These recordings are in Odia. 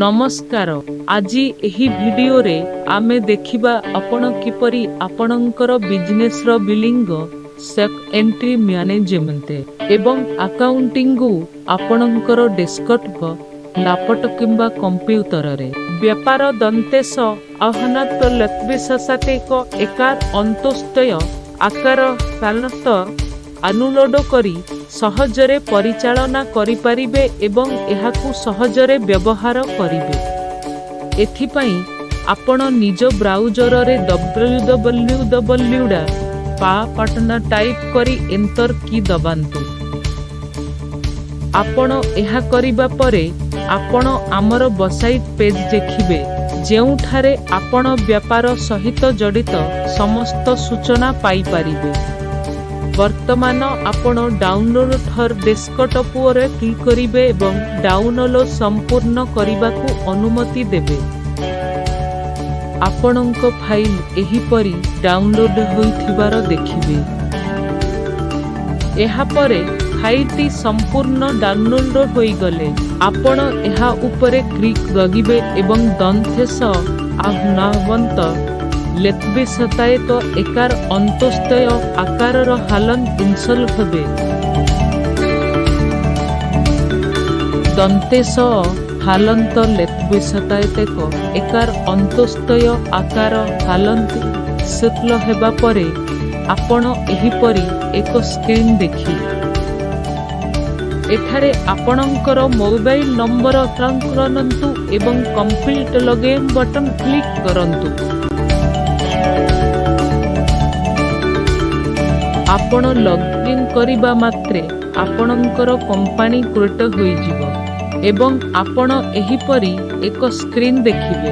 ନମସ୍କାର, ଆଜି ଏହି ଭିଡିଓରେ ଆମେ ଦେଖିବା ଆପଣ କିପରି ଆପଣଙ୍କର ବିଜନେସର ବିଲିଙ୍ଗ, ଷ୍ଟକ୍ ଏଣ୍ଟ୍ରି ମ୍ୟାନେଜମେଣ୍ଟ ଏବଂ ଆକାଉଣ୍ଟିଙ୍ଗକୁ ଆପଣଙ୍କର ଡେସ୍କଟପ୍, ଲାପଟପ୍ କିମ୍ବା କମ୍ପ୍ୟୁଟରରେ ବ୍ୟାପାର ଦନ୍ତେଶ ଆହ୍ୱାନ ଲକ୍ଷ୍ମୀ ଏକାର ଅନ୍ତୋସ୍ତୟ ଆକାର ସାଲତ ଡାଉନଲୋଡ୍ କରି ସହଜରେ ପରିଚାଳନା କରିପାରିବେ ଏବଂ ଏହାକୁ ସହଜରେ ବ୍ୟବହାର କରିବେ। ଏଥିପାଇଁ ଆପଣ ନିଜ ବ୍ରାଉଜରରେ www ପା ପାଟନା ଟାଇପ୍ କରି ଏଣ୍ଟର କି ଦବାନ୍ତୁ। ଆପଣ ଏହା କରିବା ପରେ ଆପଣ ଆମର ୱେବସାଇଟ୍ ପେଜ୍ ଦେଖିବେ, ଯେଉଁଠାରେ ଆପଣ ବ୍ୟାପାର ସହିତ ଜଡ଼ିତ ସମସ୍ତ ସୂଚନା ପାଇପାରିବେ। ବର୍ତ୍ତମାନ ଆପଣ ଡାଉନଲୋଡ୍ ଫର୍ ଡେସ୍କଟପ୍ ଉପରେ କ୍ଲିକ୍ କରିବେ ଏବଂ ଡାଉନଲୋଡ୍ ସମ୍ପୂର୍ଣ୍ଣ କରିବାକୁ ଅନୁମତି ଦେବେ। ଆପଣଙ୍କ ଫାଇଲ୍ ଏହିପରି ଡାଉନଲୋଡ୍ ହୋଇଥିବାର ଦେଖିବେ। ଏହାପରେ ଫାଇଲଟି ସମ୍ପୂର୍ଣ୍ଣ ଡାଉନଲୋଡ୍ ହୋଇଗଲେ ଆପଣ ଏହା ଉପରେ କ୍ଲିକ୍ କରିବେ ଏବଂ ଦନ୍ତେଶ ଆହ୍ୱାନବନ୍ତ ଲେତ୍ବିଶତାୟକ ଏକାର ଅନ୍ତୋସ୍ତୟ ଆକାରର ହାଲନ ଇନସଲ୍ ହେବେ। ଦନ୍ତେଶ ହାଲନ୍ତ ଲେତ୍ବିଶତାୟକ ଏକାର ଅନ୍ତୋସ୍ତୟ ଆକାର ହାଲନ୍ତ ଶୁକ୍ଲ ହେବା ପରେ ଆପଣ ଏହିପରି ଏକ ସ୍କ୍ରିନ୍ ଦେଖି ଏଠାରେ ଆପଣଙ୍କର ମୋବାଇଲ ନମ୍ବର କରନ୍ତୁ ଏବଂ କମ୍ପ୍ଲିଟ୍ ଲଗ୍ଇନ୍ ବଟନ୍ କ୍ଲିକ୍ କରନ୍ତୁ। ଆପଣ ଲଗ୍ଇନ୍ କରିବା ମାତ୍ରେ ଆପଣଙ୍କର କମ୍ପାନୀ କ୍ରିଏଟ୍ ହୋଇଯିବ ଏବଂ ଆପଣ ଏହିପରି ଏକ ସ୍କ୍ରିନ୍ ଦେଖିବେ।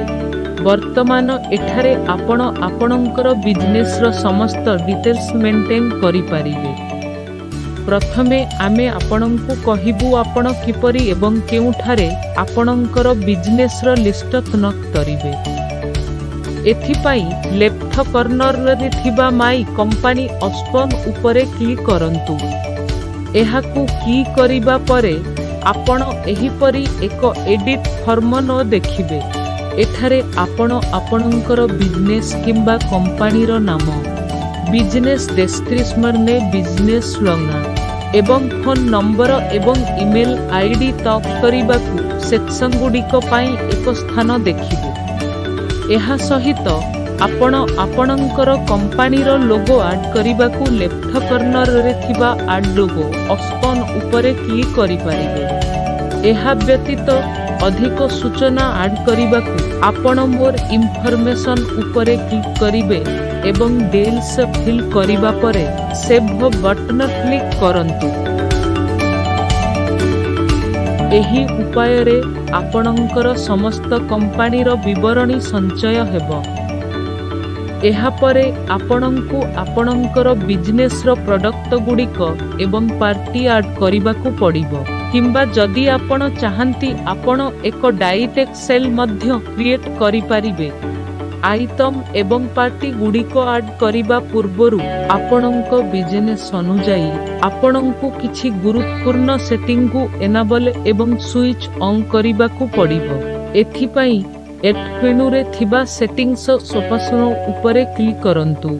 ବର୍ତ୍ତମାନ ଏଠାରେ ଆପଣ ଆପଣଙ୍କର ବିଜନେସର ସମସ୍ତ ଡିଟେଲ୍ସ ମେଣ୍ଟେନ୍ କରିପାରିବେ। ପ୍ରଥମେ ଆମେ ଆପଣଙ୍କୁ କହିବୁ ଆପଣ କିପରି ଏବଂ କେଉଁଠାରେ ଆପଣଙ୍କର ବିଜନେସର ଲିଷ୍ଟ କରିବେ। ଏଥିପାଇଁ ଲେଫ୍ଟ କର୍ଣ୍ଣରରେ ଥିବା ମାଇ କମ୍ପାନୀ ଅପସନ୍ ଉପରେ କ୍ଲିକ୍ କରନ୍ତୁ। ଏହାକୁ କ୍ଲିକ୍ କରିବା ପରେ ଆପଣ ଏହିପରି ଏକ ଏଡିଟ୍ ଫର୍ମ ଦେଖିବେ। ଏଠାରେ ଆପଣ ଆପଣଙ୍କର ବିଜନେସ୍ କିମ୍ବା କମ୍ପାନୀର ନାମ, ବିଜନେସ୍ ଡେସ୍କ୍ରିପସନ୍, ବିଜନେସ୍ ଲୋଗୋ ଏବଂ ଫୋନ୍ ନମ୍ବର ଏବଂ ଇମେଲ୍ ଆଇଡି ଟପ୍ କରିବାକୁ ସେକ୍ସନ୍ ଗୁଡ଼ିକ ପାଇଁ ଏକ ସ୍ଥାନ ଦେଖିବେ। ଏହା ସହିତ ଆପଣ ଆପଣଙ୍କର କମ୍ପାନୀର ଲୋଗୋ ଆଡ୍ କରିବାକୁ ଲେଫ୍ଟ କର୍ଣ୍ଣରରେ ଥିବା ଆଡ୍ ଲୋଗୋ ଅପସନ୍ ଉପରେ କ୍ଲିକ୍ କରିପାରିବେ। ଏହା ବ୍ୟତୀତ ଅଧିକ ସୂଚନା ଆଡ୍ କରିବାକୁ ଆପଣ ମୋର୍ ଇନଫର୍ମେସନ୍ ଉପରେ କ୍ଲିକ୍ କରିବେ ଏବଂ ଡିଟେଲ୍ସ ଫିଲ୍ କରିବା ପରେ ସେଭ୍ ବଟନ୍ କ୍ଲିକ୍ କରନ୍ତୁ। ଏହି ଉପାୟରେ ଆପଣଙ୍କର ସମସ୍ତ କମ୍ପାନୀର ବିବରଣୀ ସଞ୍ଚୟ ହେବ। ଏହାପରେ ଆପଣଙ୍କୁ ଆପଣଙ୍କର ବିଜନେସର ପ୍ରଡକ୍ଟ ଗୁଡ଼ିକ ଏବଂ ପାର୍ଟି ଆଡ୍ କରିବାକୁ ପଡ଼ିବ, କିମ୍ବା ଯଦି ଆପଣ ଚାହାନ୍ତି ଆପଣ ଏକ ଡାଇରେକ୍ଟ ସେଲ୍ ମଧ୍ୟ କ୍ରିଏଟ୍ କରିପାରିବେ। ଆଇଟମ୍ ଏବଂ ପାର୍ଟି ଗୁଡ଼ିକ ଆଡ୍ କରିବା ପୂର୍ବରୁ ଆପଣଙ୍କ ବିଜନେସ୍ ଅନୁଯାୟୀ ଆପଣଙ୍କୁ କିଛି ଗୁରୁତ୍ୱପୂର୍ଣ୍ଣ ସେଟିଂକୁ ଏନାବଲ୍ ଏବଂ ସୁଇଚ୍ ଅନ୍ କରିବାକୁ ପଡ଼ିବ। ଏଥିପାଇଁ ଏଡ୍ ମେନୁରେ ଥିବା ସେଟିଂସ୍ ଅପସନ୍ ଉପରେ କ୍ଲିକ୍ କରନ୍ତୁ।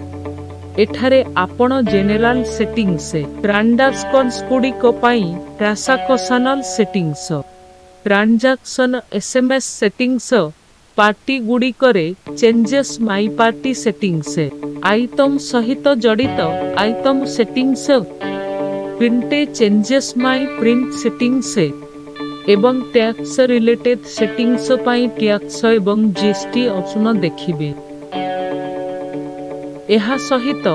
ଏଠାରେ ଆପଣ ଜେନେରାଲ ସେଟିଂସ୍, ଟ୍ରାଞ୍ଜାକ୍ସନ୍ସ ଗୁଡ଼ିକ ପାଇଁ transactional settings, transaction SMS settings, party ଗୁଡ଼ିକରେ changes, my party settings, item ସହିତ ଜଡ଼ିତ item settings, print changes, my print settings ଏବଂ ଟ୍ୟାକ୍ସ ରିଲେଟେଡ୍ ସେଟିଂସ୍ ପାଇଁ ଟ୍ୟାକ୍ସ ଏବଂ ଜିଏସଟି ଅପସନ୍ ଦେଖିବେ। ଏହା ସହିତ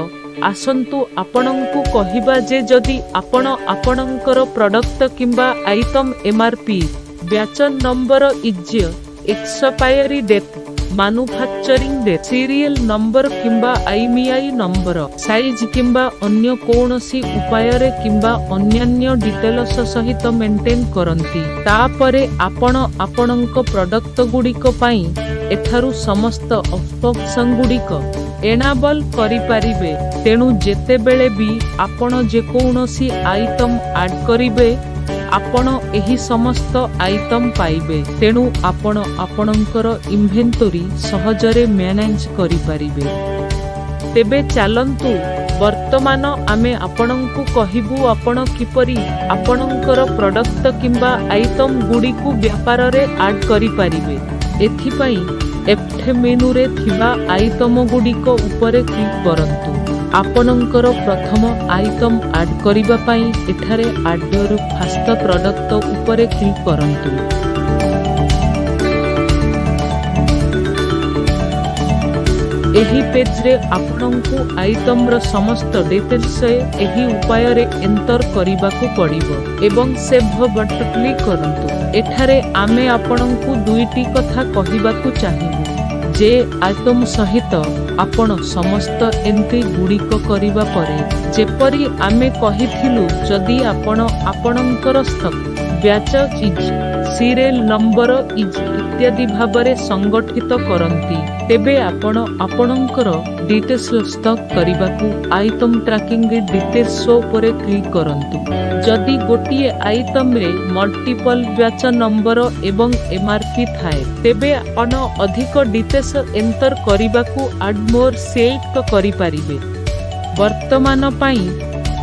ଆସନ୍ତୁ ଆପଣଙ୍କୁ କହିବା ଯେ ଯଦି ଆପଣ ଆପଣଙ୍କର ପ୍ରଡକ୍ଟ କିମ୍ବା item MRP, batch number, is expiry date, manufacturing date, serial number କିମ୍ବା ଆଇଏମଇଆଇ ନମ୍ବର, ସାଇଜ୍ କିମ୍ବା ଅନ୍ୟ କୌଣସି ଉପାୟରେ କିମ୍ବା ଅନ୍ୟାନ୍ୟ ଡିଟେଲ୍ସ ସହିତ ମେଣ୍ଟେନ୍ କରନ୍ତି, ତାପରେ ଆପଣ ଆପଣଙ୍କ ପ୍ରଡକ୍ଟ ଗୁଡ଼ିକ ପାଇଁ ଏଠାରୁ ସମସ୍ତ ଅପସନ୍ ଗୁଡ଼ିକ ଏନାବଲ୍ କରିପାରିବେ। ତେଣୁ ଯେତେବେଳେ ବି ଆପଣ ଯେକୌଣସି ଆଇଟମ୍ ଆଡ୍ କରିବେ, ଆପଣ ଏହି ସମସ୍ତ ଆଇଟମ୍ ପାଇବେ। ତେଣୁ ଆପଣ ଆପଣଙ୍କର ଇନଭେଣ୍ଟୋରି ସହଜରେ ମ୍ୟାନେଜ କରିପାରିବେ। ତେବେ ଚାଲନ୍ତୁ, ବର୍ତ୍ତମାନ ଆମେ ଆପଣଙ୍କୁ କହିବୁ ଆପଣ କିପରି ଆପଣଙ୍କର ପ୍ରଡକ୍ଟ କିମ୍ବା ଆଇଟମ୍ ଗୁଡ଼ିକୁ ବ୍ୟାପାରରେ ଆଡ୍ କରିପାରିବେ। ଏଥିପାଇଁ ଲେଫ୍ଟ ମେନୁରେ ଥିବା ଆଇଟମ ଗୁଡ଼ିକ ଉପରେ କ୍ଲିକ୍ କରନ୍ତୁ। ଆପଣଙ୍କର ପ୍ରଥମ ଆଇଟମ୍ ଆଡ୍ କରିବା ପାଇଁ ଏଠାରେ ଆଡ୍ your first product ଉପରେ କ୍ଲିକ୍ କରନ୍ତୁ। ଏହି ପେଜରେ ଆପଣଙ୍କୁ ଆଇଟମର ସମସ୍ତ ଡିଟେଲ୍ସ ଏହି ଉପାୟରେ ଏଣ୍ଟର କରିବାକୁ ପଡ଼ିବ ଏବଂ ସେଭ୍ ବଟନ୍ କ୍ଲିକ୍ କରନ୍ତୁ। ଏଠାରେ ଆମେ ଆପଣଙ୍କୁ ଦୁଇଟି କଥା କହିବାକୁ ଚାହିଁବୁ ଯେ ଆଇଟମ୍ ସହିତ ଆପଣ ସମସ୍ତ ଏଣ୍ଟ୍ରି ଗୁଡ଼ିକ କରିବା ପରେ, ଯେପରି ଆମେ କହିଥିଲୁ, ଯଦି ଆପଣ ଆପଣଙ୍କର stock batch is, serial number is ଇତ୍ୟାଦି ଭାବରେ ସଂଗଠିତ କରନ୍ତି, ତେବେ ଆପଣ ଆପଣଙ୍କର ଡିଟେଲ୍ସ ଷ୍ଟକ୍ କରିବାକୁ ଆଇଟମ୍ ଟ୍ରାକିଂ ଡିଟେଲ୍ସ ଉପରେ କ୍ଲିକ୍ କରନ୍ତୁ। ଯଦି ଗୋଟିଏ ଆଇଟମରେ ମଲ୍ଟିପଲ୍ ବ୍ୟାଚ୍ ନମ୍ବର ଏବଂ ଏମ୍ଆର୍ପି ଥାଏ, ତେବେ ଆପଣ ଅଧିକ ଡିଟେଲ୍ସ ଏଣ୍ଟର କରିବାକୁ ଆଡ୍ ମୋର୍ ସିଲେକ୍ଟ କରିପାରିବେ। ବର୍ତ୍ତମାନ ପାଇଁ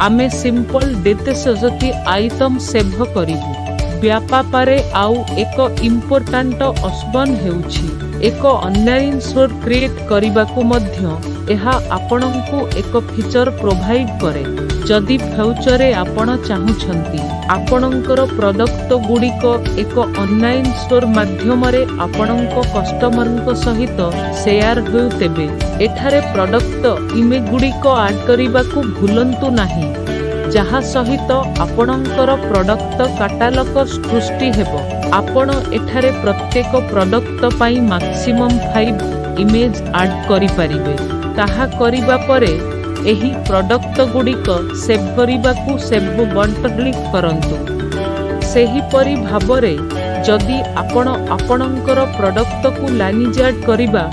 ଆମେ ସିମ୍ପଲ୍ ଡିଟେଲ୍ସ ଯଦି ଆଇଟମ୍ ସେଭ୍ କରିବୁ। ବ୍ୟାପାରରେ ଆଉ ଏକ ଇମ୍ପୋର୍ଟାଣ୍ଟ ଅପସନ୍ ହେଉଛି ଏକ ଅନଲାଇନ୍ ଷ୍ଟୋର୍ କ୍ରିଏଟ୍ କରିବାକୁ ମଧ୍ୟ ଏହା ଆପଣଙ୍କୁ ଏକ ଫିଚର ପ୍ରୋଭାଇଡ୍ କରେ। ଯଦି ଫ୍ୟୁଚରରେ ଆପଣ ଚାହୁଁଛନ୍ତି ଆପଣଙ୍କର ପ୍ରଡକ୍ଟ ଗୁଡ଼ିକ ଏକ ଅନଲାଇନ୍ ଷ୍ଟୋର୍ ମାଧ୍ୟମରେ ଆପଣଙ୍କ କଷ୍ଟମରଙ୍କ ସହିତ ସେୟାର ହେଉ, ତେବେ ଏଠାରେ ପ୍ରଡକ୍ଟ ଇମେଜ୍ ଗୁଡ଼ିକ ଆଡ୍ କରିବାକୁ ଭୁଲନ୍ତୁ ନାହିଁ, ଯାହା ସହିତ ଆପଣଙ୍କର ପ୍ରଡକ୍ଟ କାଟାଲଗ ସୃଷ୍ଟି ହେବ। ଆପଣ ଏଠାରେ ପ୍ରତ୍ୟେକ ପ୍ରଡକ୍ଟ ପାଇଁ ମାକ୍ସିମମ୍ 5 ଇମେଜ୍ ଆଡ୍ କରିପାରିବେ। ତାହା କରିବା ପରେ ଏହି ପ୍ରଡକ୍ଟ ଗୁଡ଼ିକ ସେଭ୍ କରିବାକୁ ସେଭ୍ ବଟନ୍ କ୍ଲିକ୍ କରନ୍ତୁ। ସେହିପରି ଭାବରେ ଯଦି ଆପଣ ଆପଣଙ୍କର ପ୍ରଡକ୍ଟକୁ ଲାଇନ୍ ଆଡ୍ କରିବା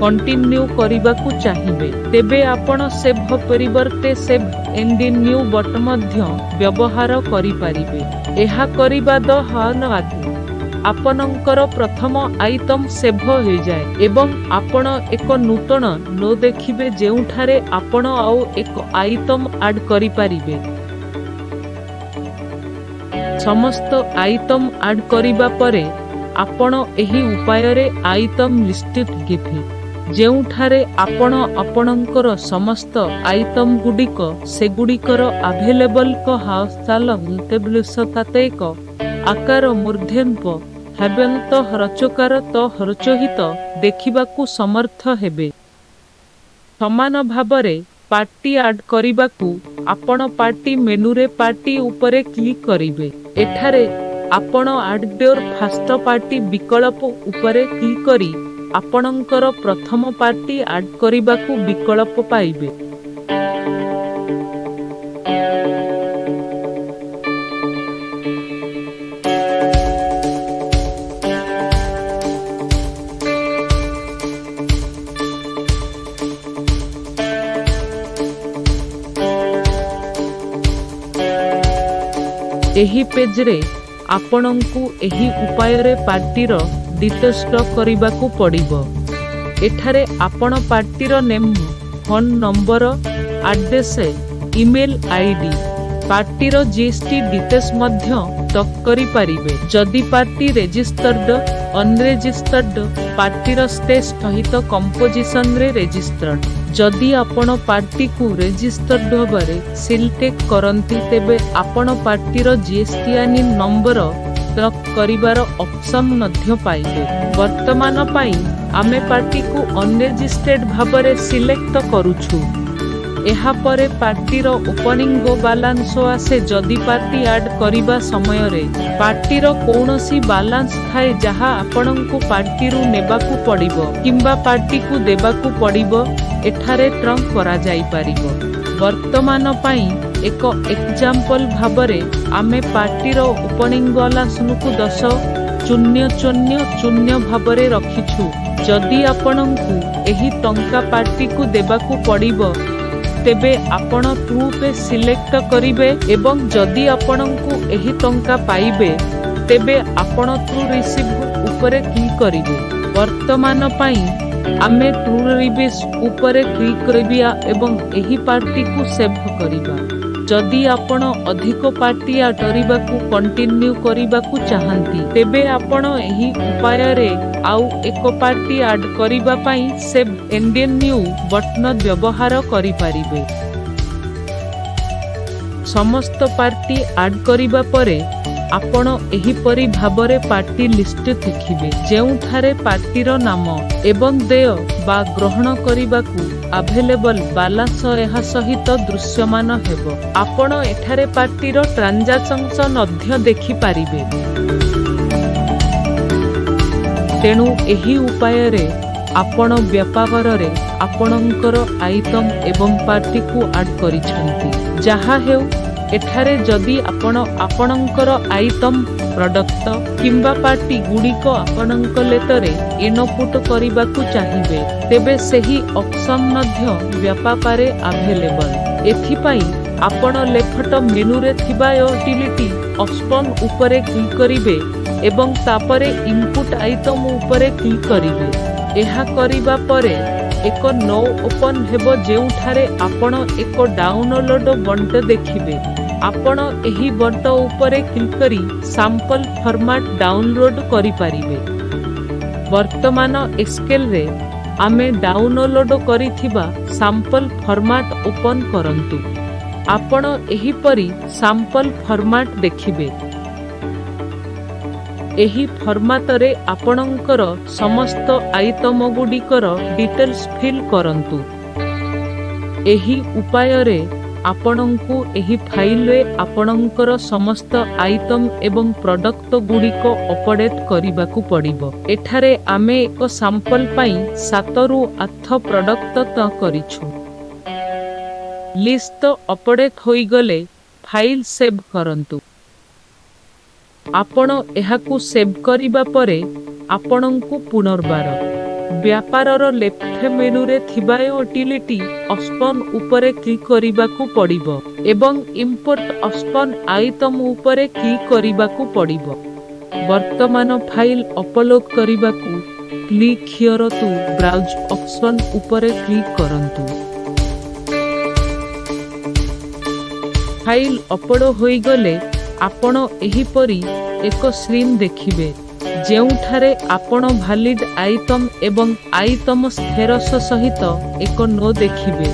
କଣ୍ଟିନ୍ୟୁ କରିବାକୁ ଚାହିଁବେ, ତେବେ ଆପଣ ସେଭ୍ ପରିବର୍ତ୍ତେ ସେଭ୍ ଏଣ୍ଡ ନ୍ୟୁ ବଟନ୍ ମଧ୍ୟ ବ୍ୟବହାର କରିପାରିବେ। ଏହା କରିବା ଦ୍ୱାରା ଆପଣଙ୍କର ପ୍ରଥମ ଆଇଟମ୍ ସେଭ୍ ହୋଇଯାଏ ଏବଂ ଆପଣ ଏକ ନୂତନ ୱିଣ୍ଡୋ ଦେଖିବେ, ଯେଉଁଠାରେ ଆପଣ ଆଉ ଏକ ଆଇଟମ୍ ଆଡ୍ କରିପାରିବେ। ସମସ୍ତ ଆଇଟମ୍ ଆଡ୍ କରିବା ପରେ ଆପଣ ଏହି ଉପାୟରେ ଆଇଟମ୍ ଲିଷ୍ଟ ଦେଖିବେ, ଯେଉଁଠାରେ ଆପଣ ଆପଣଙ୍କର ସମସ୍ତ ଆଇଟମ୍ ଗୁଡ଼ିକ ସେଗୁଡ଼ିକର ଆଭେଲେବଲ୍ ଏକ ଆକାର ମୂର୍ଦ୍ଧେନ୍ପ ହେବନ୍ତ ରଚକାର ତ ହରଚୋହିତ ଦେଖିବାକୁ ସମର୍ଥ ହେବେ। ସମାନ ଭାବରେ ପାର୍ଟି ଆଡ୍ କରିବାକୁ ଆପଣ ପାର୍ଟି ମେନୁରେ ପାର୍ଟି ଉପରେ କ୍ଲିକ୍ କରିବେ। ଏଠାରେ ଆପଣ ଆଡ୍ your first party ବିକଳ୍ପ ଉପରେ କ୍ଲିକ୍ କରି ଆପଣଙ୍କର ପ୍ରଥମ ପାର୍ଟି ଆଡ୍ କରିବାକୁ ବିକଳ୍ପ ପାଇବେ। ଏହି ପେଜରେ ଆପଣଙ୍କୁ ଏହି ଉପାୟରେ ପାର୍ଟିର ଡିଟେଲ୍ସ କରିବାକୁ ପଡ଼ିବ। ଏଠାରେ ଆପଣ ପାର୍ଟିର name, phone number, address, email ID, ପାର୍ଟିର ଜିଏସଟି ଡିଟେଲ୍ସ ମଧ୍ୟ ଟକ୍ କରିପାରିବେ। ଯଦି ପାର୍ଟି ରେଜିଷ୍ଟର୍ଡ, ଅନରେଜିଷ୍ଟର୍ଡ, ପାର୍ଟିର ଷ୍ଟେଟ୍ ସହିତ କମ୍ପୋଜିସନରେ ରେଜିଷ୍ଟର୍ଡ। ଯଦି ଆପଣ ପାର୍ଟିକୁ ରେଜିଷ୍ଟର୍ଡ ଭାବରେ ସିଲେକ୍ଟ କରନ୍ତି, ତେବେ ଆପଣ ପାର୍ଟିର ଜିଏସଟି ନମ୍ବର ଟକ୍ କରିବାର ଅପସନ୍ ମଧ୍ୟ ପାଇବେ। ବର୍ତ୍ତମାନ ପାଇଁ ଆମେ ପାର୍ଟିକୁ ଅନରେଜିଷ୍ଟର୍ଡ ଭାବରେ ସିଲେକ୍ଟ କରୁଛୁ। ଏହାପରେ ପାର୍ଟିର ଓପନିଂ ବାଲାନ୍ସ ଆସେ। ଯଦି ପାର୍ଟି ଆଡ୍ କରିବା ସମୟରେ ପାର୍ଟିର କୌଣସି ବାଲାନ୍ସ ଥାଏ, ଯାହା ଆପଣଙ୍କୁ ପାର୍ଟିରୁ ନେବାକୁ ପଡ଼ିବ କିମ୍ବା ପାର୍ଟିକୁ ଦେବାକୁ ପଡ଼ିବ, ଏଠାରେ ଟ୍ରକ୍ କରାଯାଇପାରିବ। ବର୍ତ୍ତମାନ ପାଇଁ ଏକ ଏକ୍ଜାମ୍ପଲ ଭାବରେ ଆମେ ପାର୍ଟିର ଓପନିଂ ବାଲାନ୍ସକୁ 10,000 ଭାବରେ ରଖିଛୁ। ଯଦି ଆପଣଙ୍କୁ ଏହି ଟଙ୍କା ପାର୍ଟିକୁ ଦେବାକୁ ପଡ଼ିବ, ତେବେ ଆପଣ ଟୁ ପେ ସିଲେକ୍ଟ କରିବେ ଏବଂ ଯଦି ଆପଣଙ୍କୁ ଏହି ଟଙ୍କା ପାଇବେ, ତେବେ ଆପଣ ଟୁ ରିସିଭ୍ ଉପରେ କ୍ଲିକ୍ କରିବେ। ବର୍ତ୍ତମାନ ପାଇଁ ଆମେ ଟୁ ରିସିଭ୍ ଉପରେ କ୍ଲିକ୍ କରିବା ଏବଂ ଏହି ପାର୍ଟିକୁ ସେଭ୍ କରିବା। ଯଦି ଆପଣ ଅଧିକ ପାର୍ଟି ଆଡ୍ କରିବାକୁ କଣ୍ଟିନ୍ୟୁ କରିବାକୁ ଚାହାନ୍ତି, ତେବେ ଆପଣ ଏହି ଉପାୟରେ ଆଉ ଏକ ପାର୍ଟି ଆଡ୍ କରିବା ପାଇଁ ସେଭ୍ ଏଣ୍ଡ ନ୍ୟୁ ବଟନ ବ୍ୟବହାର କରିପାରିବେ। ସମସ୍ତ ପାର୍ଟି ଆଡ୍ କରିବା ପରେ ଆପଣ ଏହିପରି ଭାବରେ ପାର୍ଟି ଲିଷ୍ଟ ଦେଖିବେ, ଯେଉଁଠାରେ ପାର୍ଟିର ନାମ ଏବଂ ଦେୟ ବା ଗ୍ରହଣ କରିବାକୁ ଆଭେଲେବଲ୍ ବାଲାନ୍ସ ଏହା ସହିତ ଦୃଶ୍ୟମାନ ହେବ। ଆପଣ ଏଠାରେ ପାର୍ଟିର ଟ୍ରାଞ୍ଜାକ୍ସନ୍ ମଧ୍ୟ ଦେଖିପାରିବେ। ତେଣୁ ଏହି ଉପାୟରେ ଆପଣ ବ୍ୟାପାରରେ ଆପଣଙ୍କର ଆଇଟମ୍ ଏବଂ ପାର୍ଟିକୁ ଆଡ୍ କରିଛନ୍ତି। ଯାହା ହେଉ, ଏଠାରେ ଯଦି ଆପଣ ଆପଣଙ୍କର ଆଇଟମ୍, ପ୍ରଡକ୍ଟ କିମ୍ବା ପାର୍ଟି ଗୁଡ଼ିକ ଆପଣଙ୍କ ଲେଟରେ ଇନପୁଟ୍ କରିବାକୁ ଚାହିଁବେ, ତେବେ ସେହି ଅପସନ୍ ମଧ୍ୟ ବ୍ୟାପାରରେ ଆଭେଲେବଲ୍। ଏଥିପାଇଁ ଆପଣ ଲେଫ୍ଟ ମେନୁରେ ଥିବା ୟୁଟିଲିଟି ଅପସନ୍ ଉପରେ କ୍ଲିକ୍ କରିବେ ଏବଂ ତାପରେ ଇନପୁଟ୍ ଆଇଟମ୍ ଉପରେ କ୍ଲିକ୍ କରିବେ। ଏହା କରିବା ପରେ ଏକ ୱିଣ୍ଡୋ ଓପନ୍ ହେବ, ଯେଉଁଠାରେ ଆପଣ ଏକ ଡାଉନଲୋଡ୍ ବଟନ୍ ଦେଖିବେ। ଆପଣ ଏହି ବଟନ୍ ଉପରେ କ୍ଲିକ୍ କରି ସାମ୍ପଲ୍ ଫର୍ମାଟ୍ ଡାଉନଲୋଡ୍ କରିପାରିବେ। ବର୍ତ୍ତମାନ ଏକ୍ସେଲରେ ଆମେ ଡାଉନଲୋଡ୍ କରିଥିବା ସାମ୍ପଲ୍ ଫର୍ମାଟ୍ ଓପନ୍ କରନ୍ତୁ। ଆପଣ ଏହିପରି ସାମ୍ପଲ୍ ଫର୍ମାଟ୍ ଦେଖିବେ। ଏହି ଫର୍ମାଟରେ ଆପଣଙ୍କର ସମସ୍ତ ଆଇଟମଗୁଡ଼ିକର ଡିଟେଲ୍ସ ଫିଲ୍ କରନ୍ତୁ। ଏହି ଉପାୟରେ ଆପଣଙ୍କୁ ଏହି ଫାଇଲରେ ଆପଣଙ୍କର ସମସ୍ତ ଆଇଟମ୍ ଏବଂ ପ୍ରଡକ୍ଟ ଗୁଡ଼ିକ ଅପଡେଟ୍ କରିବାକୁ ପଡ଼ିବ। ଏଠାରେ ଆମେ ଏକ ସାମ୍ପଲ୍ ପାଇଁ 7ରୁ 8 ପ୍ରଡକ୍ଟ ତ କରିଛୁ। ଲିଷ୍ଟ ଅପଡେଟ୍ ହୋଇଗଲେ ଫାଇଲ୍ ସେଭ୍ କରନ୍ତୁ। ଆପଣ ଏହାକୁ ସେଭ୍ କରିବା ପରେ ଆପଣଙ୍କୁ ପୁନର୍ବାର ବ୍ୟାପାରର ଲେଫ୍ଟ ମେନୁରେ ଥିବା ୟୁଟିଲିଟି ଅପସନ୍ ଉପରେ କ୍ଲିକ୍ କରିବାକୁ ପଡ଼ିବ ଏବଂ ଇମ୍ପୋର୍ଟ ଅପସନ୍ ଆଇଟମ୍ ଉପରେ କ୍ଲିକ୍ କରିବାକୁ ପଡ଼ିବ। ବର୍ତ୍ତମାନ ଫାଇଲ୍ ଅପଲୋଡ୍ କରିବାକୁ Click here to browse option ଉପରେ କ୍ଲିକ୍ କରନ୍ତୁ। ଫାଇଲ୍ ଅପଲୋଡ୍ ହୋଇଗଲେ ଆପଣ ଏହିପରି ଏକ ସ୍କ୍ରିନ୍ ଦେଖିବେ, ଯେଉଁଠାରେ ଆପଣ ଭାଲିଡ୍ ଆଇଟମ୍ ଏବଂ ଆଇଟମ୍ ଏରର୍ସ ସହିତ ଏକ ୱିଣ୍ଡୋ ଦେଖିବେ।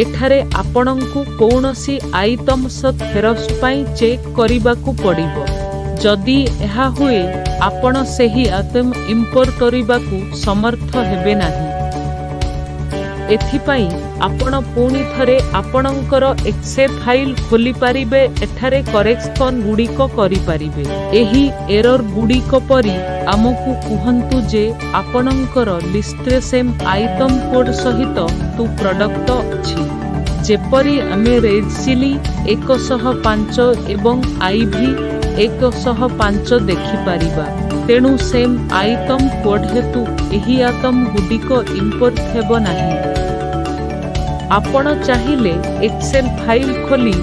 ଏଠାରେ ଆପଣଙ୍କୁ କୌଣସି ଆଇଟମ୍ସ ଏରର୍ସ ପାଇଁ ଚେକ୍ କରିବାକୁ ପଡ଼ିବ। ଯଦି ଏହା ହୁଏ, ଆପଣ ସେହି ଆଇଟମ୍ ଇମ୍ପୋର୍ଟ କରିବାକୁ ସମର୍ଥ ହେବେ ନାହିଁ। ଏଥିପାଇଁ ଆପଣ ପୁଣି ଥରେ ଆପଣଙ୍କର ଏକ୍ସେଲ୍ ଫାଇଲ୍ ଖୋଲିପାରିବେ, ଏଠାରେ କରେକ୍ସନ୍ ଗୁଡ଼ିକ କରିପାରିବେ। ଏହି ଏରର୍ ଗୁଡ଼ିକ ପରି ଆମକୁ କୁହନ୍ତୁ ଯେ ଆପଣଙ୍କର ଲିଷ୍ଟରେ ସେମ୍ ଆଇଟମ୍ କୋଡ୍ ସହିତ ଟୁ ପ୍ରଡକ୍ଟ ଅଛି, ଯେପରି ଆମେ ରେଡ୍ ଚିଲି 105 ଏବଂ ଆଇଭି 105 ଦେଖିପାରିବା। ତେଣୁ ସେମ୍ ଆଇଟମ୍ କୋଡ୍ ହେତୁ ଏହି ଆଇଟମ୍ ଗୁଡ଼ିକ ଇମ୍ପୋର୍ଟ ହେବ ନାହିଁ। ଆପଣ ଚାହିଁଲେ ଏକ୍ସେଲ୍ ଫାଇଲ୍ ଖୋଲି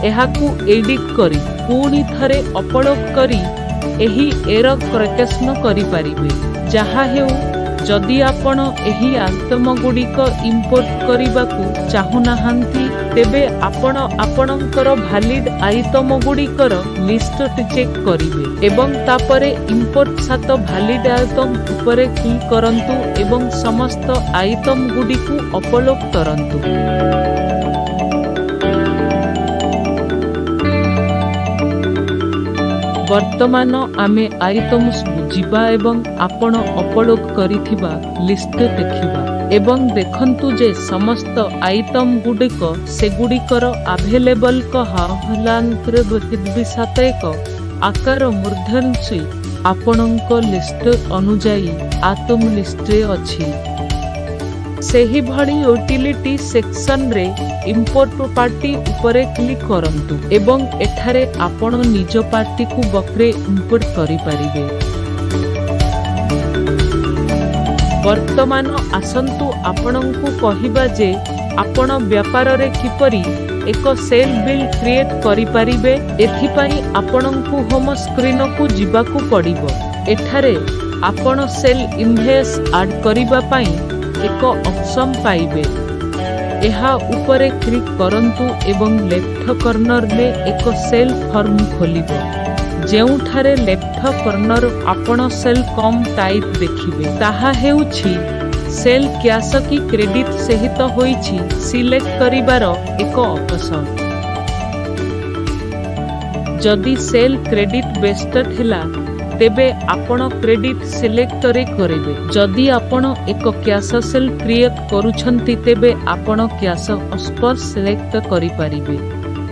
ଏହାକୁ ଏଡିଟ୍ କରି ପୁଣି ଥରେ ଅପଲୋଡ୍ କରି ଏହି ଏରର୍ କରେକ୍ସନ୍ କରିପାରିବେ। ଯାହା ହେଉ, ଯଦି ଆପଣ ଏହି ଆଇଟମ୍ ଗୁଡ଼ିକ ଇମ୍ପୋର୍ଟ କରିବାକୁ ଚାହୁଁନାହାନ୍ତି, ତେବେ ଆପଣ ଆପଣଙ୍କର ଭାଲିଡ୍ ଆଇଟମ୍ ଗୁଡ଼ିକର ଲିଷ୍ଟ ଚେକ୍ କରିବେ ଏବଂ ତାପରେ ଇମ୍ପୋର୍ଟ 7 ଭାଲିଡ୍ ଆଇଟମ୍ ଉପରେ କ୍ଲିକ୍ କରନ୍ତୁ ଏବଂ ସମସ୍ତ ଆଇଟମ୍ ଗୁଡ଼ିକୁ ଅପଲୋଡ୍ କରନ୍ତୁ। ବର୍ତ୍ତମାନ ଆମେ ଆଇଟମ୍ସକୁ ଯିବା ଏବଂ ଆପଣ ଅପଲୋଡ୍ କରିଥିବା ଲିଷ୍ଟ ଦେଖିବା ଏବଂ ଦେଖନ୍ତୁ ଯେ ସମସ୍ତ ଆଇଟମ୍ ଗୁଡ଼ିକ ସେଗୁଡ଼ିକର ଆଭେଲେବଲ୍ ସାତ ଏକ ଆକାର ମୂର୍ଦ୍ଧନ୍ୟ ଆପଣଙ୍କ ଲିଷ୍ଟ ଅନୁଯାୟୀ ଆଇଟମ୍ ଲିଷ୍ଟରେ ଅଛି। ସେହିଭଳି ୟୁଟିଲିଟି ସେକ୍ସନରେ ଇମ୍ପୋର୍ଟ ପାର୍ଟି ଉପରେ କ୍ଲିକ୍ କରନ୍ତୁ ଏବଂ ଏଠାରେ ଆପଣ ନିଜ ପାର୍ଟିକୁ ବକ୍ରେ ଇମ୍ପୋର୍ଟ କରିପାରିବେ। ବର୍ତ୍ତମାନ ଆସନ୍ତୁ ଆପଣଙ୍କୁ କହିବା ଯେ ଆପଣ ବ୍ୟାପାରରେ କିପରି ଏକ ସେଲ୍ ବିଲ୍ କ୍ରିଏଟ୍ କରିପାରିବେ। ଏଥିପାଇଁ ଆପଣଙ୍କୁ ହୋମ ସ୍କ୍ରିନକୁ ଯିବାକୁ ପଡ଼ିବ। ଏଠାରେ ଆପଣ ସେଲ୍ ଇନଭଏସ୍ ଆଡ୍ କରିବା ପାଇଁ ଏକ ଅପସନ୍ ପାଇବେ। ଏହା ଉପରେ କ୍ଲିକ୍ କରନ୍ତୁ ଏବଂ ଲେଫ୍ଟ କର୍ଣ୍ଣରରେ ଏକ ସେଲ୍ ଫର୍ମ ଖୋଲିବ, ଯେଉଁଠାରେ ଲେଫ୍ଟ କର୍ଣ୍ଣର ଆପଣ ସେଲ୍ କମ୍ ଟାଇପ୍ ଦେଖିବେ। ତାହା ହେଉଛି ସେଲ୍ କ୍ୟାଶ କି କ୍ରେଡିଟ୍ ସହିତ ହୋଇଛି ସିଲେକ୍ଟ କରିବାର ଏକ ଅପସନ୍। ଯଦି ସେଲ୍ କ୍ରେଡିଟ୍ ବେସ୍ଡ ହେଲା, ତେବେ ଆପଣ କ୍ରେଡିଟ୍ ସିଲେକ୍ଟରେ କରିବେ। ଯଦି ଆପଣ ଏକ କ୍ୟାଶ ସେଲ୍ କ୍ରିଏଟ୍ କରୁଛନ୍ତି, ତେବେ ଆପଣ କ୍ୟାଶ ଅପସନ୍ ସିଲେକ୍ଟ କରିପାରିବେ।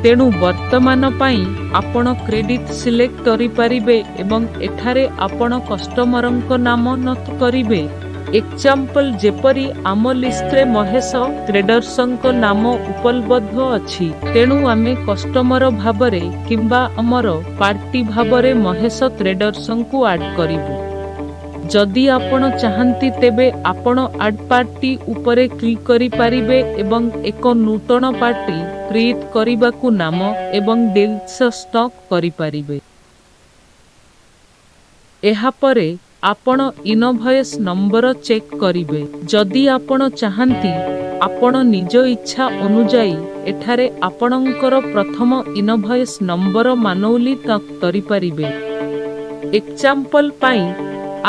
ତେଣୁ ବର୍ତ୍ତମାନ ପାଇଁ ଆପଣ କ୍ରେଡିଟ୍ ସିଲେକ୍ଟ କରିପାରିବେ ଏବଂ ଏଠାରେ ଆପଣ କଷ୍ଟମରଙ୍କ ନାମ ନୋଟ୍ କରିବେ। ଏକ୍ଜାମ୍ପଲ୍ ଯେପରି ଆମ ଲିଷ୍ଟରେ ମହେଶ ଟ୍ରେଡର୍ସଙ୍କ ନାମ ଉପଲବ୍ଧ ଅଛି, ତେଣୁ ଆମେ କଷ୍ଟମର ଭାବରେ କିମ୍ବା ଆମର ପାର୍ଟି ଭାବରେ ମହେଶ ଟ୍ରେଡର୍ସଙ୍କୁ ଆଡ୍ କରିବୁ। ଯଦି ଆପଣ ଚାହାନ୍ତି, ତେବେ ଆପଣ ଆଡ୍ ପାର୍ଟି ଉପରେ କ୍ଲିକ୍ କରିପାରିବେ ଏବଂ ଏକ ନୂତନ ପାର୍ଟି କ୍ରିଏଟ୍ କରିବାକୁ ନାମ ଏବଂ ଡିଟେଲ୍ସ ଷ୍ଟକ୍ କରିପାରିବେ। ଏହାପରେ ଆପଣ ଇନଭଏସ୍ ନମ୍ବର ଚେକ୍ କରିବେ। ଯଦି ଆପଣ ଚାହାନ୍ତି, ଆପଣ ନିଜ ଇଚ୍ଛା ଅନୁଯାୟୀ ଏଠାରେ ଆପଣଙ୍କର ପ୍ରଥମ ଇନଭଏସ୍ ନମ୍ବର ମାନୁଆଲି କରିପାରିବେ। ଏକ୍ଜାମ୍ପଲ୍ ପାଇଁ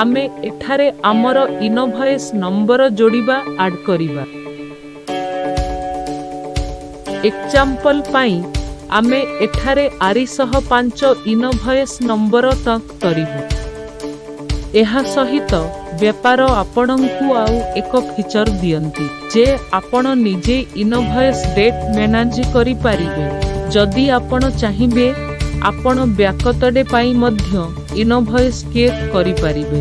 ଆମେ ଏଠାରେ ଆମର ଇନଭଏସ୍ ନମ୍ବର ଯୋଡ଼ିବା ଆଡ୍ କରିବା। ଏକ୍ଜାମ୍ପଲ୍ ପାଇଁ ଆମେ ଏଠାରେ 405 ଇନଭଏସ୍ ନମ୍ବର ଟକ୍ କରିବୁ। ଏହା ସହିତ ବ୍ୟାପାର ଆପଣଙ୍କୁ ଆଉ ଏକ ଫିଚର ଦିଅନ୍ତି ଯେ ଆପଣ ନିଜେ ଇନଭଏସ୍ ଡେଟ୍ ମ୍ୟାନେଜ କରିପାରିବେ। ଯଦି ଆପଣ ଚାହିଁବେ, ଆପଣ ବ୍ୟାକଡେଟ୍ ପାଇଁ ମଧ୍ୟ ଇନଭଏସ୍ କ୍ରିଏଟ୍ କରିପାରିବେ।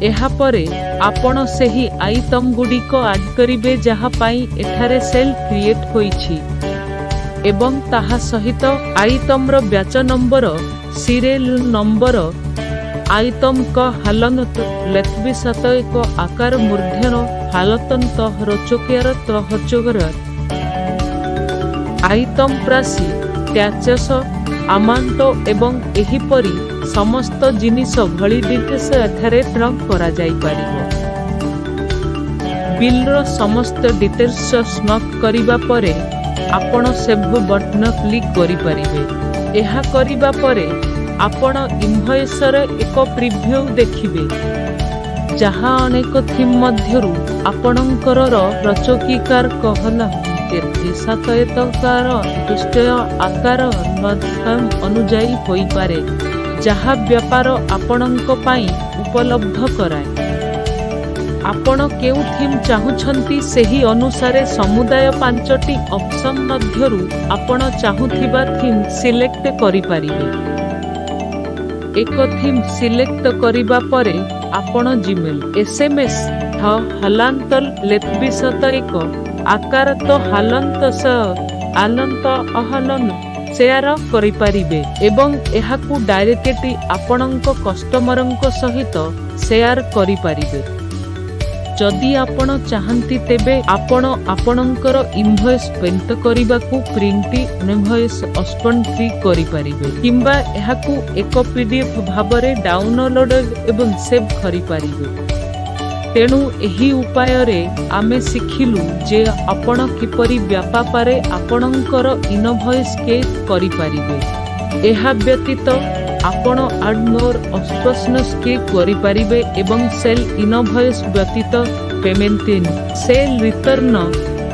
ଏହାପରେ ଆପଣ ସେହି ଆଇଟମ୍ ଗୁଡ଼ିକ ଆଡ୍ କରିବେ, ଯାହା ପାଇଁ ଏଠାରେ ସେଲ୍ କ୍ରିଏଟ୍ ହୋଇଛି ଏବଂ ତାହା ସହିତ ଆଇଟମ୍ର ବ୍ୟାଚ୍ ନମ୍ବର, ସିରିଏଲ୍ ନମ୍ବର, ଆଇଟମ୍କ ହାଲନତ ଲେତ୍ବିସାତ ଏକ ଆକାର ମୂର୍ଦ୍ଧନ ହାଲତନ୍ତ ରୋଚକିଆର ତ୍ରହଚୋଗର ଆଇଟମ୍ ପ୍ରାଇସ୍, ଟ୍ୟାକ୍ସ ଆମାଉଣ୍ଟ ଏବଂ ଏହିପରି ସମସ୍ତ ଜିନିଷ ଭଳି ଡିଟେଲ୍ସ ଏଠାରେ ଟ୍ରକ୍ କରାଯାଇପାରିବ। ବିଲ୍ର ସମସ୍ତ ଡିଟେଲ୍ସ ସ୍ନକ୍ କରିବା ପରେ ଆପଣ ସେଭ୍ ବଟନ୍ କ୍ଲିକ୍ କରିପାରିବେ। ଏହା କରିବା ପରେ ଆପଣ ଇନଭଏସର ଏକ ପ୍ରିଭ୍ୟୁ ଦେଖିବେ, ଯାହା ଅନେକ ଥିମ୍ ମଧ୍ୟରୁ ଆପଣଙ୍କର ରଚକିକାର କହଲା ସାତୟତକାର ଦୁଷ୍ଟୟ ଆକାର ଅନୁଯାୟୀ ହୋଇପାରେ, ଯାହା ବ୍ୟାପାର ଆପଣଙ୍କ ପାଇଁ ଉପଲବ୍ଧ କରାଏ। ଆପଣ କେଉଁ ଥିମ୍ ଚାହୁଁଛନ୍ତି, ସେହି ଅନୁସାରେ ସମୁଦାୟ ପାଞ୍ଚଟି ଅପସନ୍ ମଧ୍ୟରୁ ଆପଣ ଚାହୁଁଥିବା ଥିମ୍ ସିଲେକ୍ଟ କରିପାରିବେ। ଏକ ଥିମ୍ ସିଲେକ୍ଟ କରିବା ପରେ ଆପଣ ଜିମେଲ୍, ଏସ୍ଏମ୍ଏସ୍ ଠ ହଲାନ୍ତଲ ଲେତ୍ବିଶତ ଏକ ଆକାର ତ ହାଲନ୍ତ ସ ଆଲନ୍ତ ଅହଲନ ସେୟାର କରିପାରିବେ ଏବଂ ଏହାକୁ ଡାଇରେକ୍ଟ ଆପଣଙ୍କ କଷ୍ଟମରଙ୍କ ସହିତ ସେୟାର କରିପାରିବେ। ଯଦି ଆପଣ ଚାହାନ୍ତି, ତେବେ ଆପଣ ଆପଣଙ୍କର ଇନଭଏସ୍ ପ୍ରିଣ୍ଟ କରିବାକୁ ପ୍ରିଣ୍ଟ ଇନଭଏସ୍ ଅପସନ୍ କ୍ଲିକ୍ କରିପାରିବେ କିମ୍ବା ଏହାକୁ ଏକ ପିଡିଏଫ୍ ଭାବରେ ଡାଉନଲୋଡ୍ ଏବଂ ସେଭ୍ କରିପାରିବେ। ତେଣୁ ଏହି ଉପାୟରେ ଆମେ ଶିଖିଲୁ ଯେ ଆପଣ କିପରି ବ୍ୟାପାରରେ ଆପଣଙ୍କର ଇନଭଏସ୍ କ୍ରିଏଟ୍ କରିପାରିବେ। ଏହା ବ୍ୟତୀତ ଆପଣ ଆଡ୍ ମୋର୍ ଅପସନ୍ସ କ୍ଲିକ୍ କରିପାରିବେ ଏବଂ ସେଲ୍ ଇନଭଏସ୍ ବ୍ୟତୀତ payment in, sale return,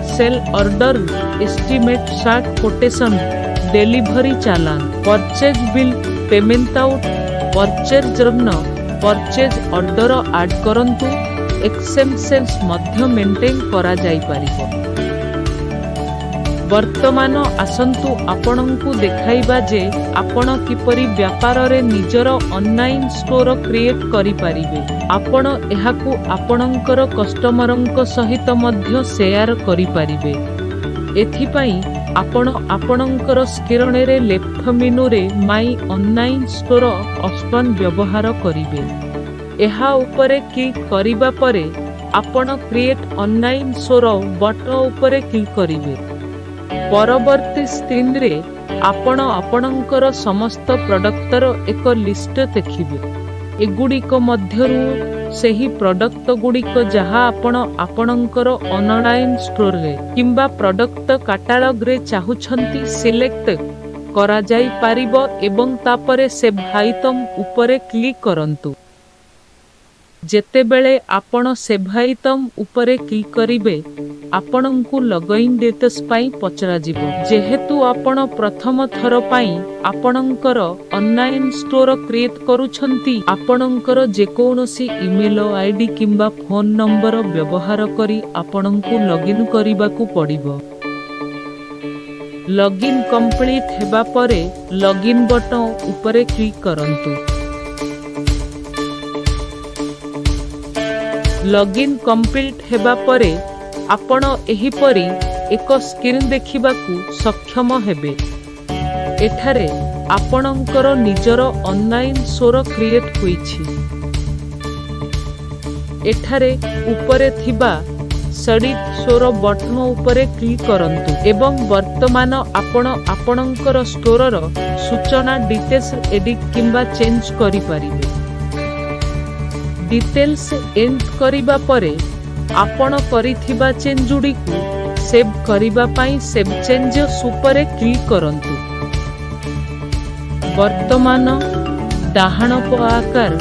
sale order, estimate, short quotation, delivery challan, purchase bill, payment out, purchase journal, purchase order add କରନ୍ତୁ, ଏକ୍ସେମ୍ପସନ୍ସ ମଧ୍ୟ ମେଣ୍ଟେନ୍ କରାଯାଇପାରିବ। ବର୍ତ୍ତମାନ ଆସନ୍ତୁ ଆପଣଙ୍କୁ ଦେଖାଇବା ଯେ ଆପଣ କିପରି ବ୍ୟାପାରରେ ନିଜର ଅନଲାଇନ୍ ଷ୍ଟୋର କ୍ରିଏଟ୍ କରିପାରିବେ। ଆପଣ ଏହାକୁ ଆପଣଙ୍କର କଷ୍ଟମରଙ୍କ ସହିତ ମଧ୍ୟ ସେୟାର କରିପାରିବେ। ଏଥିପାଇଁ ଆପଣ ଆପଣଙ୍କର ସ୍କ୍ରିନରେ ଲେଫ୍ଟ ମେନୁରେ ମାଇ ଅନଲାଇନ୍ ଷ୍ଟୋର ଅପସନ୍ ବ୍ୟବହାର କରିବେ। ଏହା ଉପରେ କ୍ଲିକ୍ କରିବା ପରେ ଆପଣ କ୍ରିଏଟ୍ ଅନଲାଇନ୍ ଷ୍ଟୋର ବଟନ୍ ଉପରେ କ୍ଲିକ୍ କରିବେ। ପରବର୍ତ୍ତୀ ସ୍କ୍ରିନରେ ଆପଣ ଆପଣଙ୍କର ସମସ୍ତ ପ୍ରଡକ୍ଟର ଏକ ଲିଷ୍ଟ ଦେଖିବେ। ଏଗୁଡ଼ିକ ମଧ୍ୟରୁ ସେହି ପ୍ରଡକ୍ଟ ଗୁଡ଼ିକ ଯାହା ଆପଣ ଆପଣଙ୍କର ଅନଲାଇନ୍ ଷ୍ଟୋରରେ କିମ୍ବା ପ୍ରଡକ୍ଟ କାଟାଲଗରେ ଚାହୁଁଛନ୍ତି, ସିଲେକ୍ଟ କରାଯାଇପାରିବ ଏବଂ ତାପରେ ସେଭ୍ ଆଇଟମ୍ ଉପରେ କ୍ଲିକ୍ କରନ୍ତୁ। ଯେତେବେଳେ ଆପଣ ସେଭ୍ ଆଇଟମ୍ ଉପରେ କ୍ଲିକ୍ କରିବେ, ଆପଣଙ୍କୁ ଲଗଇନ୍ ଡିଟେଲ୍ସ ପାଇଁ ପଚରାଯିବ। ଯେହେତୁ ଆପଣ ପ୍ରଥମ ଥର ପାଇଁ ଆପଣଙ୍କର ଅନଲାଇନ୍ ଷ୍ଟୋର କ୍ରିଏଟ୍ କରୁଛନ୍ତି, ଆପଣଙ୍କର ଯେକୌଣସି ଇମେଲ ଆଇଡି କିମ୍ବା ଫୋନ୍ ନମ୍ବର ବ୍ୟବହାର କରି ଆପଣଙ୍କୁ ଲଗଇନ୍ କରିବାକୁ ପଡ଼ିବ। ଲଗଇନ୍ କମ୍ପ୍ଲିଟ୍ ହେବା ପରେ ଲଗଇନ୍ ବଟନ୍ ଉପରେ କ୍ଲିକ୍ କରନ୍ତୁ। ଲଗଇନ୍ କମ୍ପ୍ଲିଟ୍ ହେବା ପରେ ଆପଣ ଏହିପରି ଏକ ସ୍କ୍ରିନ୍ ଦେଖିବାକୁ ସକ୍ଷମ ହେବେ। ଏଠାରେ ଆପଣଙ୍କର ନିଜର ଅନଲାଇନ୍ ଷ୍ଟୋର କ୍ରିଏଟ୍ ହୋଇଛି। ଏଠାରେ ଉପରେ ଥିବା ଏଡିଟ୍ ଷ୍ଟୋର ବଟନ୍ ଉପରେ କ୍ଲିକ୍ କରନ୍ତୁ ଏବଂ ବର୍ତ୍ତମାନ ଆପଣ ଆପଣଙ୍କର ଷ୍ଟୋରର ସୂଚନା, ଡିଟେଲ୍ସ ଏଡିଟ୍ କିମ୍ବା ଚେଞ୍ଜ କରିପାରିବେ। ଡିଟେଲ୍ସ ଏଣ୍ଟ କରିବା ପରେ ଆପଣ କରିଥିବା ଚେଞ୍ଜଗୁଡ଼ିକୁ ସେଭ୍ କରିବା ପାଇଁ ସେଭ୍ ଚେଞ୍ଜେସ୍ ଉପରେ କ୍ଲିକ୍ କରନ୍ତୁ। ବର୍ତ୍ତମାନ ଡାହାଣ ଆକାର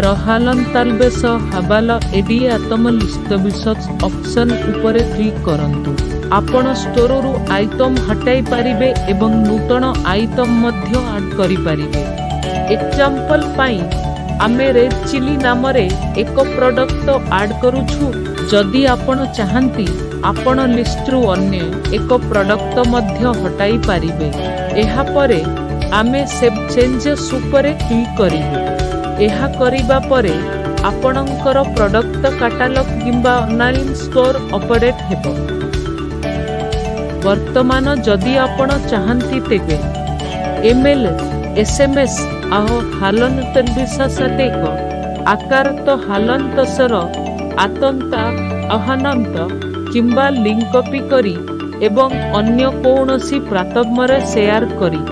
ରହାଲନ୍ତାଲବେସ ହାବାଲ ଏଡି ଆତମ ଲିଷ୍ଟବିଶସ୍ ଅପସନ୍ ଉପରେ କ୍ଲିକ୍ କରନ୍ତୁ। ଆପଣ ଷ୍ଟୋରରୁ ଆଇଟମ୍ ହଟାଇ ପାରିବେ ଏବଂ ନୂତନ ଆଇଟମ୍ ମଧ୍ୟ ଆଡ୍ କରିପାରିବେ। ଏକ୍ଜାମ୍ପଲ୍ ପାଇଁ ଆମେ ରେଡ୍ ଚିଲି ନାମରେ ଏକ ପ୍ରଡକ୍ଟ ଆଡ୍ କରୁଛୁ। ଯଦି ଆପଣ ଚାହାନ୍ତି, ଆପଣ ଲିଷ୍ଟରୁ ଅନ୍ୟ ଏକ ପ୍ରଡକ୍ଟ ମଧ୍ୟ ହଟାଇ ପାରିବେ। ଏହାପରେ ଆମେ ସେଭ୍ ଚେଞ୍ଜେସ୍ ଉପରେ କ୍ଲିକ୍ କରିବୁ। ଏହା କରିବା ପରେ ଆପଣଙ୍କର ପ୍ରଡକ୍ଟ କାଟାଲଗ କିମ୍ବା ଅନଲାଇନ୍ ଷ୍ଟୋର ଅପଡେଟ୍ ହେବ। ବର୍ତ୍ତମାନ ଯଦି ଆପଣ ଚାହାନ୍ତି, ତେବେ ଇମେଲ, ଏସ୍ଏମ୍ଏସ୍ ଆହ ହାଲନତଲବିଶାସାଟେକ ଆକାର ତ ହାଲନ୍ତସର ଆତନ୍ତା ଆହାନନ୍ତ କିମ୍ବା ଲିଙ୍କ କପି କରି ଏବଂ ଅନ୍ୟ କୌଣସି ପ୍ଲାଟଫର୍ମରେ ସେୟାର କରି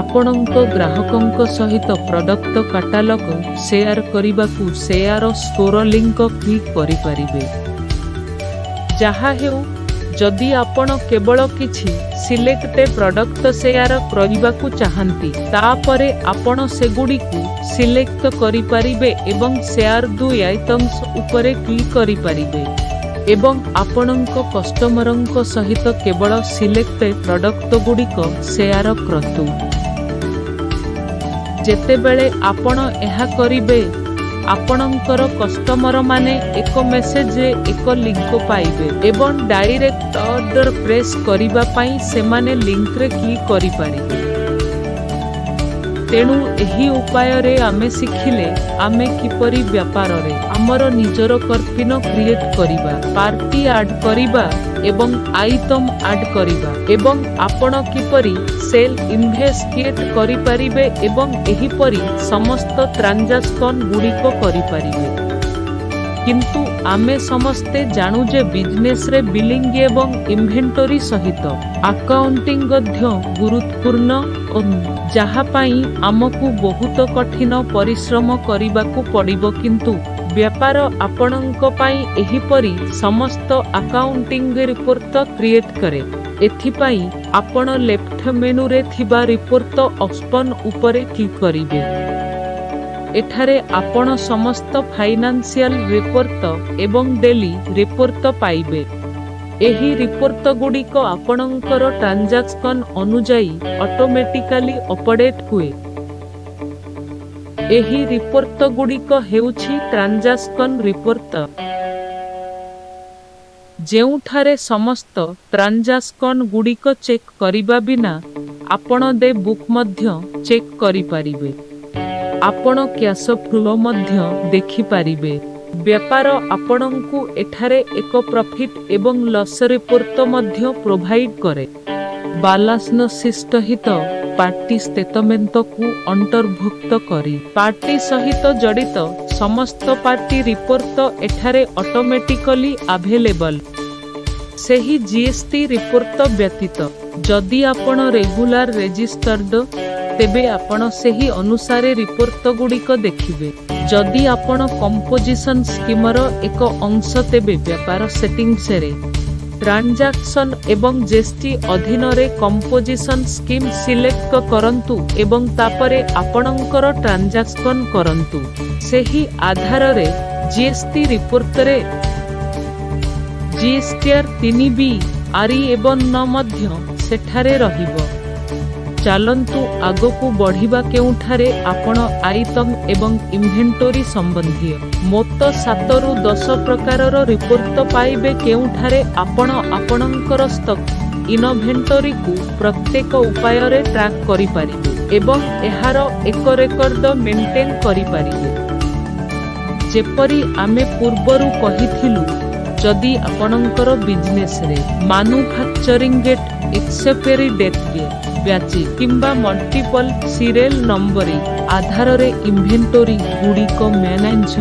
ଆପଣଙ୍କ ଗ୍ରାହକଙ୍କ ସହିତ ପ୍ରଡକ୍ଟ କାଟାଲଗ ସେୟାର କରିବାକୁ ସେୟାର ଷ୍ଟୋର ଲିଙ୍କ କ୍ଲିକ୍ କରିପାରିବେ। ଯାହା ହେଉ, ଯଦି ଆପଣ କେବଳ କିଛି ସିଲେକ୍ଟ ପ୍ରଡକ୍ଟ ସେୟାର କରିବାକୁ ଚାହାନ୍ତି, ତାପରେ ଆପଣ ସେଗୁଡ଼ିକୁ ସିଲେକ୍ଟ କରିପାରିବେ ଏବଂ ସେୟାର these items ଉପରେ କ୍ଲିକ୍ କରିପାରିବେ ଏବଂ ଆପଣଙ୍କ କଷ୍ଟମରଙ୍କ ସହିତ କେବଳ ସିଲେକ୍ଟ ପ୍ରଡକ୍ଟ ଗୁଡ଼ିକ ସେୟାର କରନ୍ତୁ। ଯେତେବେଳେ ଆପଣ ଏହା କରିବେ, ଆପଣଙ୍କର କଷ୍ଟମରମାନେ ଏକ ମେସେଜରେ ଏକ ଲିଙ୍କ ପାଇବେ ଏବଂ ଡାଇରେକ୍ଟ ଅର୍ଡର ପ୍ଲେସ୍ କରିବା ପାଇଁ ସେମାନେ ଲିଙ୍କରେ କ୍ଲିକ୍ କରିପାରିବେ। ତେଣୁ ଏହି ଉପାୟରେ ଆମେ ଶିଖିଲେ ଆମେ କିପରି ବ୍ୟାପାରରେ ଆମର ନିଜର କର୍ପିନ କ୍ରିଏଟ୍ କରିବା, ପାର୍ଟି ଆଡ୍ କରିବା ଏବଂ ଆଇଟମ୍ ଆଡ୍ କରିବା ଏବଂ ଆପଣ କିପରି ସେଲ୍ ଇନଭଏସ୍ କ୍ରିଏଟ୍ କରିପାରିବେ ଏବଂ ଏହିପରି ସମସ୍ତ ଟ୍ରାଞ୍ଜାକ୍ସନ୍ ଗୁଡ଼ିକ କରିପାରିବେ। କିନ୍ତୁ ଆମେ ସମସ୍ତେ ଜାଣୁ ଯେ ବିଜନେସରେ ବିଲିଂ ଏବଂ ଇନଭେଣ୍ଟୋରି ସହିତ ଆକାଉଣ୍ଟିଂ ମଧ୍ୟ ଗୁରୁତ୍ୱପୂର୍ଣ୍ଣ ଓ ଯାହା ପାଇଁ ଆମକୁ ବହୁତ କଠିନ ପରିଶ୍ରମ କରିବାକୁ ପଡ଼ିବ। କିନ୍ତୁ ବ୍ୟାପାର ଆପଣଙ୍କ ପାଇଁ ଏହିପରି ସମସ୍ତ ଆକାଉଣ୍ଟିଂ ରିପୋର୍ଟ କ୍ରିଏଟ୍ କରେ। ଏଥିପାଇଁ ଆପଣ ଲେଫ୍ଟ ମେନୁରେ ଥିବା ରିପୋର୍ଟ ଅପସନ୍ ଉପରେ କ୍ଲିକ୍ କରିବେ। ଏଠାରେ ଆପଣ ସମସ୍ତ ଫାଇନାନ୍ସିଆଲ ରିପୋର୍ଟ ଏବଂ ଡେଲି ରିପୋର୍ଟ ପାଇବେ। ଏହି ରିପୋର୍ଟ ଗୁଡ଼ିକ ଆପଣଙ୍କର ଟ୍ରାଞ୍ଜାକ୍ସନ୍ ଅନୁଯାୟୀ ଅଟୋମେଟିକାଲି ଅପଡେଟ୍ ହୁଏ। ଏହି ରିପୋର୍ଟ ଗୁଡ଼ିକ ହେଉଛି ଟ୍ରାଞ୍ଜାକ୍ସନ୍ ରିପୋର୍ଟ, ଯେଉଁଠାରେ ସମସ୍ତ ଟ୍ରାଞ୍ଜାକ୍ସନ୍ ଗୁଡ଼ିକ ଚେକ୍ କରିବା ବିନା ଆପଣ ଡେ ବୁକ୍ ମଧ୍ୟ ଚେକ୍ କରିପାରିବେ। ଆପଣ କ୍ୟାଶ ଫ୍ଲୋ ମଧ୍ୟ ଦେଖିପାରିବେ। ବ୍ୟାପାର ଆପଣଙ୍କୁ ଏଠାରେ ଏକ ପ୍ରଫିଟ୍ ଏବଂ ଲସ୍ ରିପୋର୍ଟ ମଧ୍ୟ ପ୍ରୋଭାଇଡ୍ କରେ। ବାଲାନ୍ସ ସିଟ୍ ସହିତ ପାର୍ଟି ଷ୍ଟେଟମେଣ୍ଟକୁ ଅନ୍ତର୍ଭୁକ୍ତ କରି ପାର୍ଟି ସହିତ ଜଡ଼ିତ ସମସ୍ତ ପାର୍ଟି ରିପୋର୍ଟ ଏଠାରେ ଅଟୋମେଟିକଲି ଆଭେଲେବଲ୍। ସେହି ଜିଏସଟି ରିପୋର୍ଟ ବ୍ୟତୀତ ଯଦି ଆପଣ ରେଗୁଲାର ରେଜିଷ୍ଟର୍ଡ, ତେବେ ଆପଣ ସେହି ଅନୁସାରେ ରିପୋର୍ଟ ଗୁଡ଼ିକ ଦେଖିବେ। ଯଦି ଆପଣ କମ୍ପୋଜିସନ୍ ସ୍କିମର ଏକ ଅଂଶ, ତେବେ ବ୍ୟାପାର ସେଟିଂସରେ ଟ୍ରାଞ୍ଜାକ୍ସନ୍ ଏବଂ ଜିଏସଟି ଅଧୀନରେ କମ୍ପୋଜିସନ୍ ସ୍କିମ୍ ସିଲେକ୍ଟ କରନ୍ତୁ ଏବଂ ତାପରେ ଆପଣଙ୍କର ଟ୍ରାଞ୍ଜାକ୍ସନ୍ କରନ୍ତୁ। ସେହି ଆଧାରରେ ଜିଏସଟି ରିପୋର୍ଟରେ ଜିଏସଟିଆର 3B, ଆର ଏବଂ ନ ମଧ୍ୟ ସେଠାରେ ରହିବ। ଚାଲନ୍ତୁ ଆଗକୁ ବଢ଼ିବା, କେଉଁଠାରେ ଆପଣ ଆଇଟମ୍ ଏବଂ ଇନଭେଣ୍ଟୋରି ସମ୍ବନ୍ଧୀୟ ମୋଟ 7ରୁ 10 ପ୍ରକାରର ରିପୋର୍ଟ ପାଇବେ, କେଉଁଠାରେ ଆପଣ ଆପଣଙ୍କର ଷ୍ଟକ୍ ଇନଭେଣ୍ଟୋରିକୁ ପ୍ରତ୍ୟେକ ଉପାୟରେ ଟ୍ରାକ୍ କରିପାରିବେ ଏବଂ ଏହାର ଏକ ରେକର୍ଡ ମେଣ୍ଟେନ୍ କରିପାରିବେ। ଯେପରି ଆମେ ପୂର୍ବରୁ କହିଥିଲୁ, ଯଦି ଆପଣଙ୍କର ବିଜନେସରେ manufacturing date, expiry date, batch କିମ୍ବା ମଲ୍ଟିପଲ୍ ସିରିଏଲ୍ ନମ୍ବରିଂ ଆଧାରରେ ଇନଭେଣ୍ଟୋରି ଗୁଡ଼ିକ ମ୍ୟାନେଜ୍,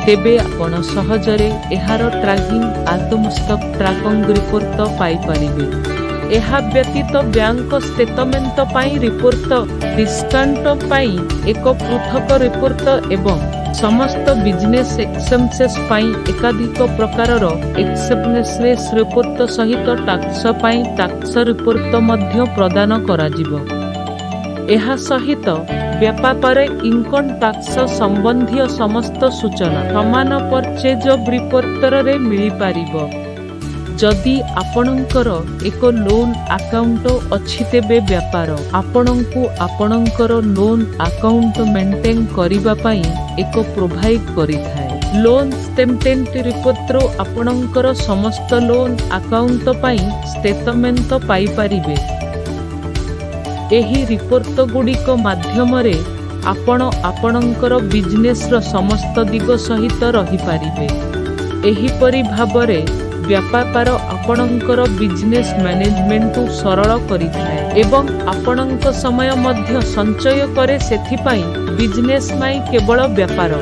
ତେବେ ଆପଣ ସହଜରେ ଏହାର ଟ୍ରାକିଂ ଆତ୍ମସ୍ତକ ଟ୍ରାକିଂ ରିପୋର୍ଟ ପାଇପାରିବେ। ଏହା ବ୍ୟତୀତ ବ୍ୟାଙ୍କ ଷ୍ଟେଟମେଣ୍ଟ ପାଇଁ ରିପୋର୍ଟ, ଡିସ୍କାଉଣ୍ଟ ପାଇଁ ଏକ ପୃଥକ ରିପୋର୍ଟ ଏବଂ ସମସ୍ତ ବିଜନେସ୍ ଏକ୍ସପେନ୍ସେସ୍ ପାଇଁ ଏକାଧିକ ପ୍ରକାରର ଏକ୍ସପେନ୍ସେସ୍ ରିପୋର୍ଟ ସହିତ ଟାକ୍ସ ପାଇଁ ଟାକ୍ସ ରିପୋର୍ଟ ମଧ୍ୟ ପ୍ରଦାନ କରାଯିବ। ଏହା ସହିତ ବ୍ୟାପାରରେ ଇନକମ୍ ଟାକ୍ସ ସମ୍ବନ୍ଧୀୟ ସମସ୍ତ ସୂଚନା ସମାନ ପରଚେଜ ରିପୋର୍ଟରେ ମିଳିପାରିବ। ଯଦି ଆପଣଙ୍କର ଏକ ଲୋନ୍ ଆକାଉଣ୍ଟ ଅଛି, ତେବେ ବ୍ୟାପାର ଆପଣଙ୍କୁ ଆପଣଙ୍କର ଲୋନ୍ ଆକାଉଣ୍ଟ ମେଣ୍ଟେନ୍ କରିବା ପାଇଁ ଏକ ପ୍ରୋଭାଇଡ୍ କରିଥାଏ। ଲୋନ୍ ଷ୍ଟେଟମେଣ୍ଟ ରିପୋର୍ଟରୁ ଆପଣଙ୍କର ସମସ୍ତ ଲୋନ୍ ଆକାଉଣ୍ଟ ପାଇଁ ଷ୍ଟେଟମେଣ୍ଟ ପାଇପାରିବେ। ଏହି ରିପୋର୍ଟ ଗୁଡ଼ିକ ମାଧ୍ୟମରେ ଆପଣ ଆପଣଙ୍କର ବିଜନେସର ସମସ୍ତ ଦିଗ ସହିତ ରହିପାରିବେ। ଏହିପରି ଭାବରେ ବ୍ୟାପାର ଆପଣଙ୍କର ବିଜନେସ୍ ମ୍ୟାନେଜମେଣ୍ଟକୁ ସରଳ କରିଥାଏ ଏବଂ ଆପଣଙ୍କ ସମୟ ମଧ୍ୟ ସଞ୍ଚୟ କରେ। ସେଥିପାଇଁ ବିଜନେସ୍ ପାଇଁ କେବଳ ବ୍ୟାପାର।